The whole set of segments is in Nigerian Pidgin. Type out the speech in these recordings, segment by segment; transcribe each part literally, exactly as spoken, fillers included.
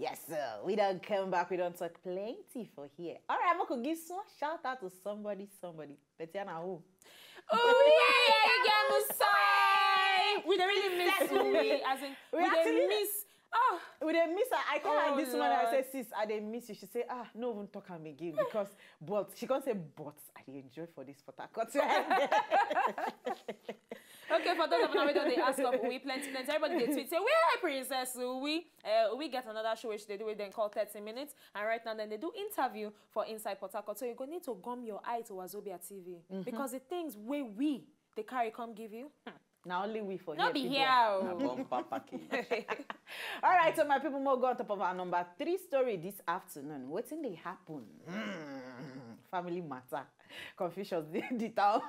Yes, sir. We don't come back. We don't talk plenty for here. All right, I'm gonna give some shout out to somebody, somebody. Tatiana, who? Oh, yeah, yeah, you get me sorry. We really miss you. We, as in, we, We dey actually- miss. Oh, We dey miss her. I call her Oh, this morning. I Lord. Say, "Sis, I dey miss you." She say, "Ah, no, even talk am again because," but she can't say, "But I dey enjoy for this Port Harcourt." Okay, for those of you wey don dey ask of Uwi plenty plenty, everybody dey tweet say, "Where Princess Uwi?" Uh, we get another show which they do with them called thirty minutes, and right now then they do interview for inside Port Harcourt. So you go need to gum your eye to Wazobia T V because the things wey we dey carry come give you. Hmm. Now only we for No here, be people. here. Na Oh. bumper package. All right, so my people, more go on top of our number three story this afternoon. Wetin dey happen? Hmm, family matter. Confusion dey the town.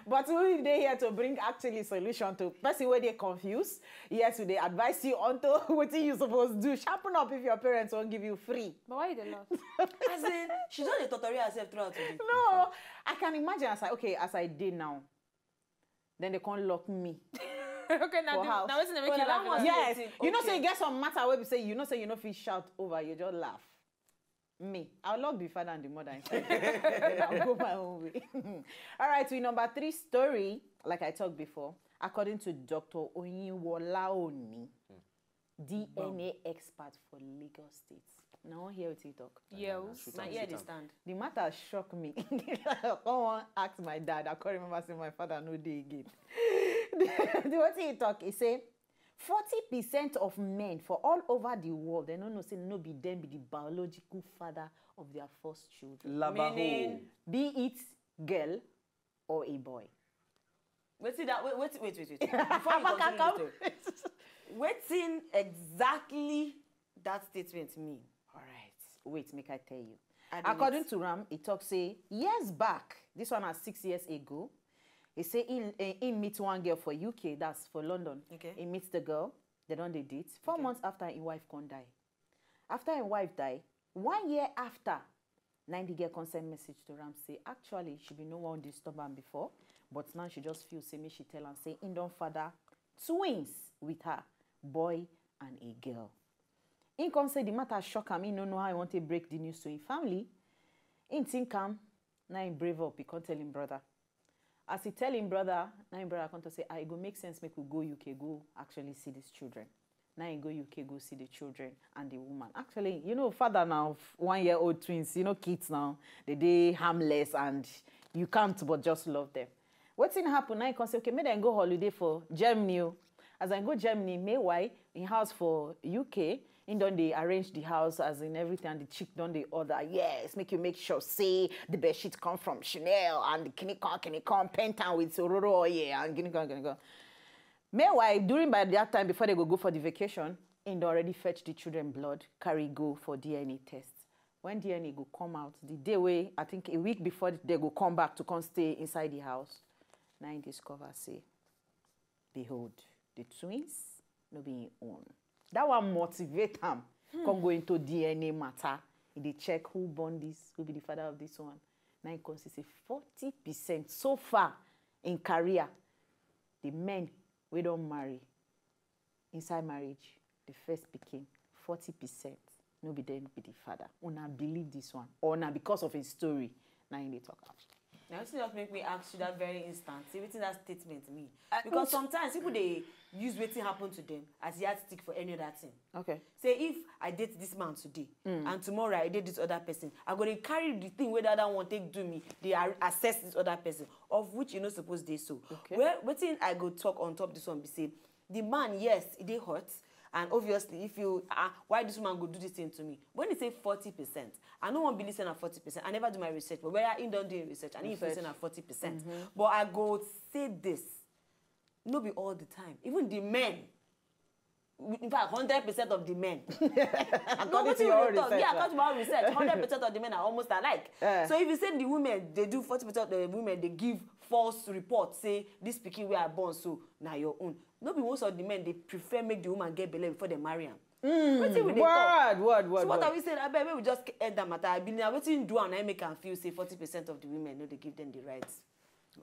But we dey here to bring actually solution to person wey dey confused. Yes, we dey advise you onto wetin you suppose do. Sharpen up if your parents won't give you free. But why you dey laugh? As in, she just dey tortori herself throughout today. No, I can imagine as I, okay, as I dey now. Then they can't lock me. Okay, now For the, house. now wetin dey make But you na laugh? that one Like? Yes, Wetin? you know, say Okay. you get some matter where you say, you know, say you know, if you shout over, you just laugh. Me, I'll lock the father and the mother inside. Then I'll go my own way. All right, with number three story, like I talked before, according to Doctor Oyinwola Oni, D N A expert for Lagos State. Now, I hear what you talk. Yes. Shoot Na am, here shoot dey am. Stand. The matter shock me. I come wan ask my dad. I can't remember saying my father no dey again. The, the what he talk, he say, forty percent of men for all over the world, they no know say no be them be the biological father of their first children. Labaho. Meaning? Be it girl or a boy. Wetin that? Wait, wait, wait, wait, wait. Before you continue the story, wetin exactly that statement mean? All right. Wait, make I tell you. I don't According know. To Ram, he talk say years back, this one was six years ago, he say he, eh, he meet one girl for U K, that's for London. Okay. He meets the girl, they don't dey date. Four Okay. Months after, his wife can't die. After his wife die, one year after, now the girl can send message to Ram say, actually, she be no one disturb am before, but now she just feel say me she tell am say he don't father twins with her, boy and a girl. He can say the matter shock am, he no know how he want to break the news to him family. He think am, now he brave up, he can't tell him brother. As he tell him brother, now him brother come to say, "Ah, it go make sense, make we go U K, go actually see these children." Now he go U K, go see the children and the woman. Actually, you know, father now, f-, one year old twins, you know, kids now, they dey harmless and you can't but just love them. Wetin happen? Now he come say, "Okay, make them go holiday for Germany." Oh. As I go Germany, meanwhile, in house for U K, he don dey arrange the house, as in everything, and the chick don dey order. Yes, make you make sure say the bed sheet come from Chanel and the kinikon, kinikon, paint am with Ororo oil and kinikon, kinikon. Meanwhile, during by that time, before they go go for the vacation, he don already fetch the children blood, carry go for D N A test. When D N A go come out, the day wey, I think a week before they go come back to come stay inside the house, now he discover say, behold, the twins no be him own. That one motivate am, come go into D N A matter. He dey check who born this, who be the father of this one. Now he come see say forty percent so far in career, the men wey don marry inside marriage, the first pikin, forty percent no be them be the father. Una believe this one, or na because of his story, now he dey talk am. Now, wetin just make me ask you that very instant, say wetin that statement mean? Because sometimes people dey use wetin happen to them as yardstick for any other thing. Okay. Say if I date this man today and tomorrow I date this other person, I go dey carry the thing wey the other one take do me, dey ar- assess this other person, of which you no suppose dey so. Okay. Well, wetin I go talk on top this one be say, the man, yes, e dey hurt, and obviously if you, ah, why this woman go do this thing to me? When he say forty percent, I no wan believe say na forty percent. I never do my research, but whether he don do him research and he feel say Research. Na forty percent. But I go say this, no be all the time. Even the men, in fact, hundred percent of the men. According to Wetin your we own dey talk, research, yeah, eh? According to my own research, hundred percent of the men are almost alike. Eh. So if you say the women, they do forty percent of the women, they give false report, say this pikin wey I born so na your own. No be most of the men dey prefer make the woman get belle before they marry am. Wetin we dey talk? Word, word, word, So what word. Are we saying? Abeg, make we just end that matter. I believe na wetin do am na make am feel say forty percent of the women no dey give them the rights.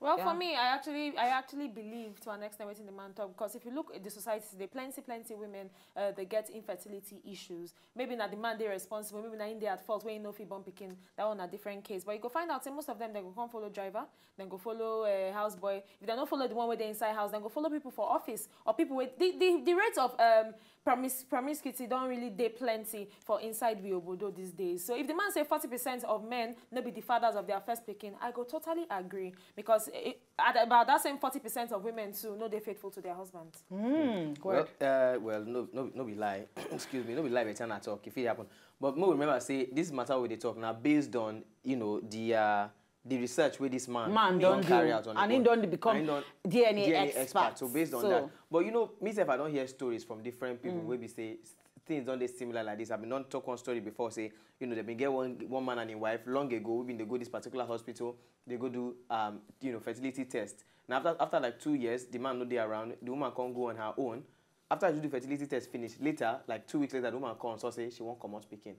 Well, Yeah. for me, I actually, I actually believe to an extent wetin the man talk, because if you look at the society today, plenty, plenty women, uh, they get infertility issues. Maybe not the man they responsible, maybe not in they at fault when you know if you born pikin, that one a different case. But you go find out say most of them, they go come follow driver, then go follow uh, house boy. If they don't follow the one where they inside house, then go follow people for office or people with the, the, the rate of um promis promiscuity don't really dey plenty for inside we obodo these days. So if the man say forty percent of men no be the fathers of their first pikin, I go totally agree, because it, at about that same forty percent of women too no dey faithful to their husbands. Mm, Well, God. uh, well, no, no, no be lie. Excuse me, no be lie. Better not talk if it happen. But more remember, say this matter we dey talk now based on you know the uh, the research where this man Man he don carry do, out on and him he own. don become And he don- D N A D N A expert. expert. So based on So- that, but you know, me sef, I don't hear stories from different people where we say s- things don't dey similar like this. I've been on talk one story before. Say you know they been get one one man and his wife long ago. We been they go this particular hospital. They go do um you know fertility test. Now after after like two years, the man no dey around. The woman can't go on her own. After she do the fertility test finish, later like two weeks later, the woman comes so say she won't come out speaking.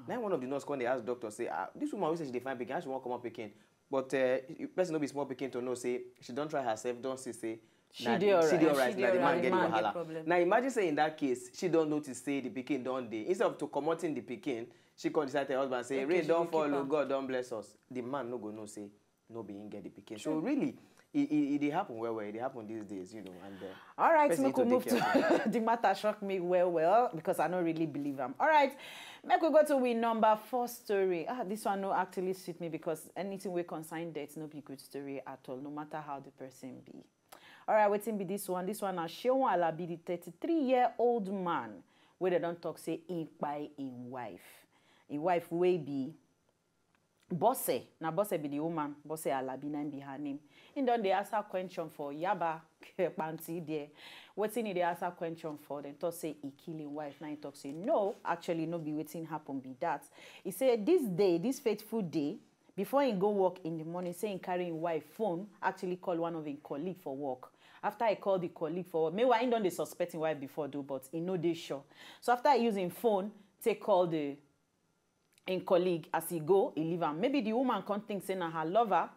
Now one of the nurse come dey ask doctor say, ah, this woman wey say she dey find pikin, how she wan comot pikin? But uh, you- person no be small pikin to know say she don try herself, don see say She na dey the- alright. she dey She alright, dey na the man alright. get the Man get wahala. Problem. Now imagine say in that case, she don notice say the pikin don dey. Instead of to commoting the pikin, she come decide to her husband say, Okay, rain she don dey fall, keep oh, am. God don bless us. The man no go know say no be him get the pikin. So really, it, it, it dey happen well well. It dey happen these days, you know. And uh, All right, person make need we to move take care of to the matter shock me well well because I don't really believe am. All right, make we go to we number four story. Ah, this one no actually suit me because anything we concern death no be good story at all, no matter how the person be. All right, wetin be this one? This one na Seun Alabi, the thirty-three-year-old man, where they don't talk say he kpai in wife. In wife wey be Bose, na Bose be the woman, Bose Alabi na be her name. He don dey ask her question for Yaba Panti there. Wetin he dey ask her question for? Then talk say he kill him wife. Now he talk say no, actually no be wetin happen be that. He say this day, this fateful day, before he go work in the morning, say he carry him wife phone, actually call one of him colleague for work. After he call the colleague for work, meanwhile he don dey suspect him wife before though, but he no dey sure. So after he use him phone, take call the him colleague as he go, he leave am. Maybe the woman come think say na her lover,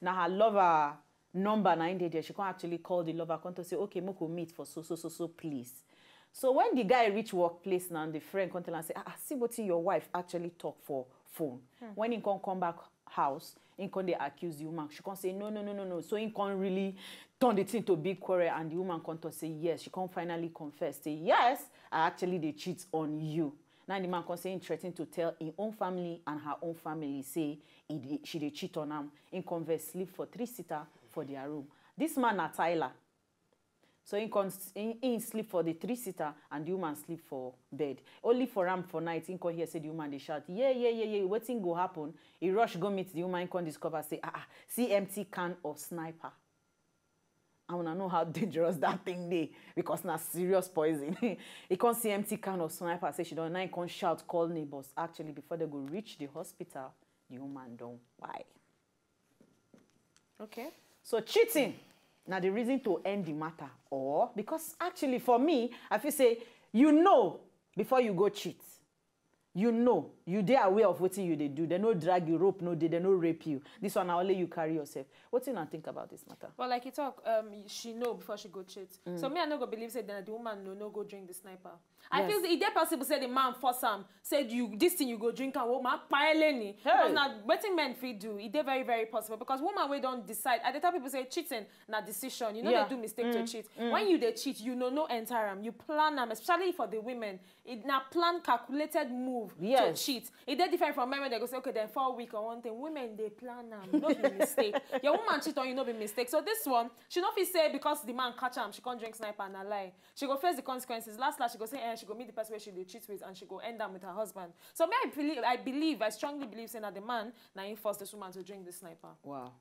na her lover number na him dey there. She come actually call the lover, come to say, okay, make we meet for so so so so place. So when the guy reach workplace now, the friend come tell am say, ah, ah, see wetin your wife actually talk for phone. When he come come back house, he come dey accuse the woman. She come say no no no no no. So he come really turn the thing to big quarrel, and the woman come to say yes. She come finally confess say yes, I actually dey cheat on you. Now the man come say he threaten to tell him own family and her own family say he dey, she dey cheat on am. He come vex sleep for three sitter for their room. This man na Tyler. So he come s- he, he sleep for the three sitter and the woman sleep for bed. Only for am for night, he come hear say the woman dey shout yeah yeah yeah yeah. Wetin go happen? He rush go meet the woman. He come discover say ah ah, see empty can of sniper. I wanna know how dangerous that thing dey because na serious poison. He come see empty can of sniper, say she don. Now he come shout, call neighbors. Actually, before they go reach the hospital, the woman don kpai. Okay. So cheating na the reason to end the matter, or because actually for me, I feel say you know before you go cheat. You know, you dey aware of wetin you dey do. They no drag you, rope no dey, they no rape you. This one na only you carry yourself. Wetin una think about this matter? Well, like you talk, um, she know before she go cheat. So me, I no go believe say that the woman no no go drink the sniper. I Yes. feel say e dey possible say the man force am, say you this thing you go drink am, woman kpai leni. Because Hey. na wetin men fit do, e dey very very possible because woman wey don decide, I dey tell people say cheating na decision. You no Yeah. dey do mistake to cheat. When you dey cheat, you no no enter am. You plan am, especially for the women. It na plan calculated move Yes. to cheat. E dey different from men wey dey go say okay then four week or one thing. Women dey plan am, no be mistake. Your woman cheat on you, no be mistake. So this one, she no fit say because the man catch am, she come drink sniper na lie. She go face the consequences. Last last, she go say eh, she go meet the person wey she dey cheat with and she go end am with her husband. So me, I believe, I believe, I strongly believe say na the man na him force this woman to drink the sniper. Wow.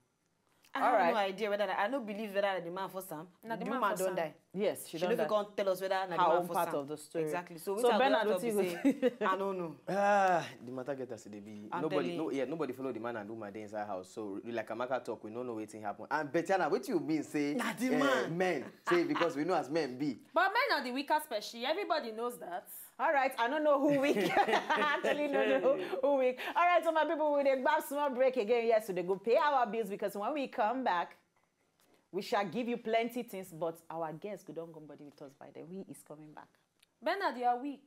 I All have right. no idea whether na, I no believe whether na the man force am. Na the The man woman force don am. die. Yes, she She no don fit die. come tell us whether na Her the man own force part am. Of the story. Exactly. So So wetin I Bernard, go talk wetin be you say, go I no know. Ah, the matter get as e dey be. I'm Nobody, telling no, you. yeah, nobody follow the man and the woman dey inside house. So like Amaka talk, we no know wetin happen. And Betiana, wetin you mean say Na the eh, man. Men say because we know as men be. But men are the weaker species. Everybody knows that. All right, I don't know who weak. I actually don't know who weak. All right, so my people, we dey grab small break again. Yes, we dey go pay our bills because when we come back, We shall give you plenty things, but our guest go don come body with us by then. He is coming back. Bernard, you are weak.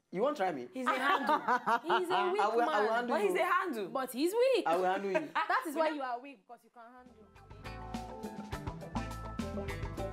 You won't try me? He's a handle. He's a weak I will- I will man. handle But he's you. a handle. But he's weak. I will handle you. That is why you are weak, because you can handle.